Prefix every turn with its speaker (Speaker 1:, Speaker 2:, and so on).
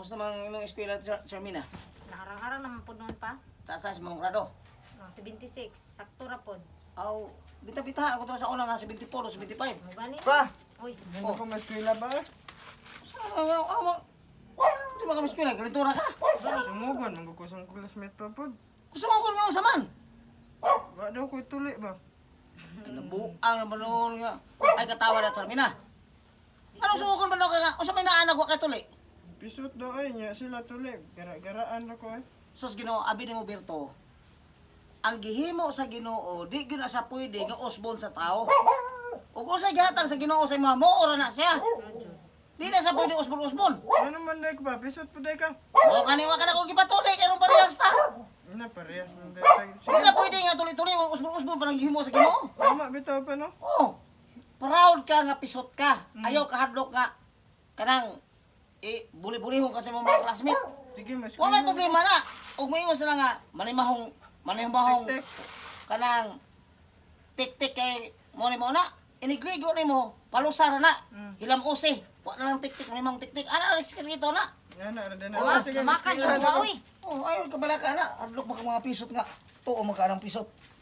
Speaker 1: Kumusta mang imong eskwela, Charmina?
Speaker 2: Nakarang-arang naman po noon pa.
Speaker 1: Taas-taas mong grado.
Speaker 2: Mga 76, sakto ra pod.
Speaker 1: Aw, bita-bita ako to sa una nga 74 o 75.
Speaker 2: Mo gani.
Speaker 3: Pa!
Speaker 2: Uy,
Speaker 3: Hindi ko ma-eskwela ba eh?
Speaker 1: Sa ano, ano, ano, di ba kami eskwela? Kalintura ka?
Speaker 3: Sumugon, manggukusang classmate pa pod.
Speaker 1: Gusto ko kung nga usaman.
Speaker 3: Wa daw ko tuli ba?
Speaker 1: Ay, nabuang naman noon nga. Ay, katawa na, Charmina. Anong sumukon man daw ka nga? Usa may naanag wa kay tuli.
Speaker 3: Pisot daw ay nya sila tuli. Gara-garaan ra ko eh.
Speaker 1: Sus Ginoo, abi nimo Berto. Ang gihimo sa Ginoo, di gyud na sa pwede nga usbon sa tao. Ug usay gihatag sa Ginoo sa imo, mo ora na siya. Di na sa pwede usbon-usbon.
Speaker 3: Ano man day ka ba? Pisot po day ka.
Speaker 1: O kani wa ka na kung gipatuloy kay parehas ta.
Speaker 3: Ina parehas man day tayo.
Speaker 1: Di na pwede nga tuloy-tuloy kung usbon-usbon pa nang gihimo sa Ginoo.
Speaker 3: Tama bitaw pa no?
Speaker 1: Oh. Proud ka nga pisot ka. Ayaw ka hadlok nga kanang eh, buli-bulihon ka sa imong mga classmate.
Speaker 3: Sige, mas
Speaker 1: Wa may problema na. Ug moingon sila nga manimahong manimahong
Speaker 3: Tik-tik.
Speaker 1: kanang tik-tik kay mo ni mo na inigligo nimo palusar na hilam use wa na lang tik-tik manimahong tik-tik ana lang sekreto na.
Speaker 3: Ana ra na.
Speaker 2: oh,
Speaker 3: Sige,
Speaker 2: tumakan
Speaker 3: eskwela
Speaker 2: yung
Speaker 3: na ko.
Speaker 2: uy.
Speaker 1: Oh, ayaw ka bala ka na, adlok ba ka mga pisot nga tuo man ka ng pisot.